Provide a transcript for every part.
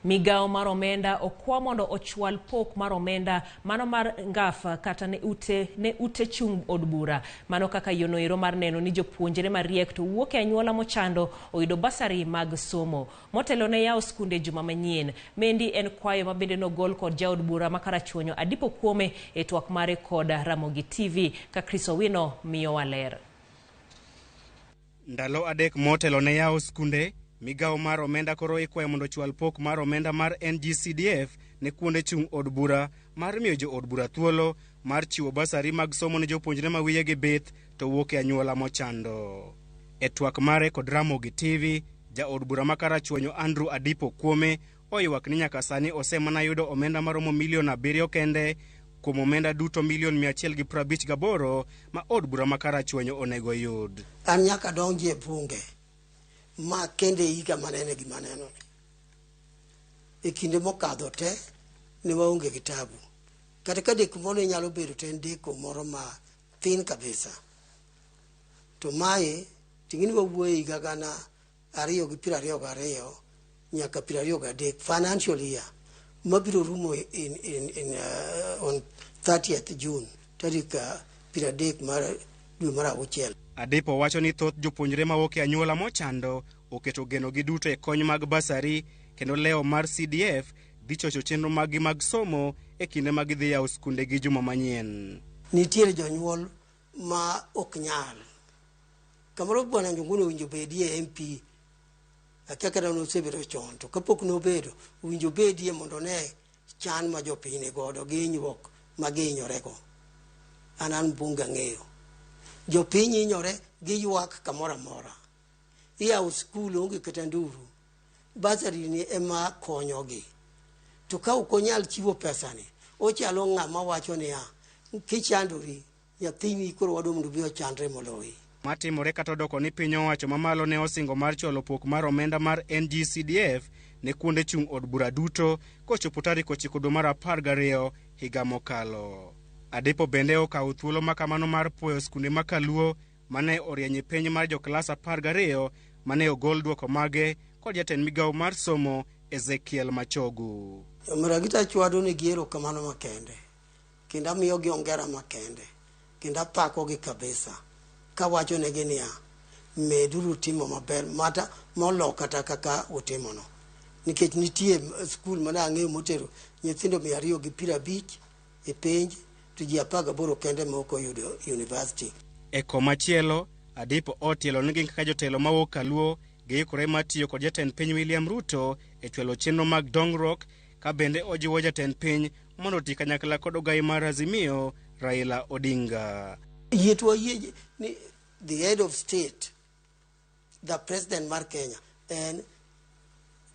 Migawo mar omenda okwa mondo ochwal pok mar omenda mano mar NGAAF kata ne ute chung od bura. Mano kaka yono ero mar neno ni jopuonjre mariek to wuok e anyuola mochando oyudo bursary mag somo. Motelo ne yawo skunde juma manyien. Mendi en kwayo ma bende nogol kod jaod bura ma Karachuonyo Adipo Okuome e twak mare kod Ramogi TV ka Chris Owino miyowa ler. Ndalo 3 motelo ne yawo skunde, migawo mar omenda koro ikwayo mondo ochwal pok mar omenda mar NGCDF ne kuonde chung' od bura mar miyo jo od bura thuolo mar chiwo bursary mag somo ne jopuonjre ma wiyegi bith to wuok e anyuola mochando. E twak mare kod Ramogi TV, jaod bura ma Karachuonyo Andrew Adipo Okuome oywak ni nyaka sani osemana yudo omenda maromo milion 7 kende kuom omenda duto milion 158 ma od bura ma Karachuonyo onego yud. An nyaka donji e bunge ma kende higa manene gima neno ni. E kinde mokadho te ne waonge gi tabu. Kata ka dek moro ne nyalo bedo to en deko moro ma thin kabisa. To mae ting'ni wawuoyo e higa 2022 nyaka 23 financial year mabiro rumo in on 30th June, tarik 30 mar dwe mar auchiel. Adipo wacho ni thoth jopuonjre mawuok e anyuola mochando oketo genogi duto e kony mag bursary kendo lewo mar CDF dhi chocho chenro maggi mag somo e kinde ma gidhi yawo skunde gi juma manyien. Nitiere jonyuol ma ok nyal. Kamoro Bwana Njuguna owinjo bedie MP. Akia kata nosebedo chon to kapok nobedo owinjo bedie mondo one chan ma jopiny ni godo gi hinyruok ma gihinyorego. An mbunge ang'eyo. Jopiny hinyore giywak kamoro amora. Iyawo skul onge kata nduru. Bursary ni ema konyogi. To ka ok onyal chiwo pesani, ochalo ng'ama wacho niya, kichandori, nyathini koro wadwa mondo obi ochandre moloyi. Matimore kata odoko ni piny owacho mamalo ne osingo mar chwalo pok mar omenda mar NGCDF ne kuonde chung' od bura duto kochopo tarik 9 dwe mar 12 higa mokalo. Adipo bende okawo thuolo ma kamano mar puoyo skunde ma Kaluo mane orieny e penj mar joklas 12 mane ogol duoko mage kod jatend migawo mar somo Ezekiel Machogu. Maragita chwado negi erokamano makende kendo amiyogi ongera makende kendo apakogi kabisa kawachonegi niya, meduru timo maber mata molo kata kaka utimono nikech nitie skul mane ang'eyo motero nyithindo 250 e penj to ji 18 kende ma ok oyudo university. E komachielo, Adipo otielo ni gin kaka jotelo mawuok Kaluo giikore mar tiyo kod jatend piny William Ruto e chwalo chenro mag dongruok ka bende ojiwo jatend piny mondo oti kanyakla kod ogai mar Azimio Raila Odinga. Yie to wayie ni the head of state, the president mar Kenya en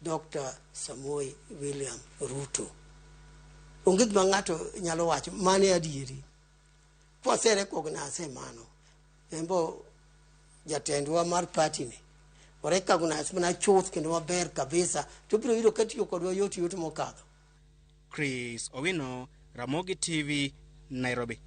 Dr. Samoei William Ruto. Onge gima ng'ato nyalo wacho, mano e adieri. Kwase recognize mano, embo jatendwa mar party ni orecognize mana chuth kendo maber kabisa to biro yudo ka tiyo kodwa yot yot mokadho. Chris Owino, Ramogi TV, Nairobi.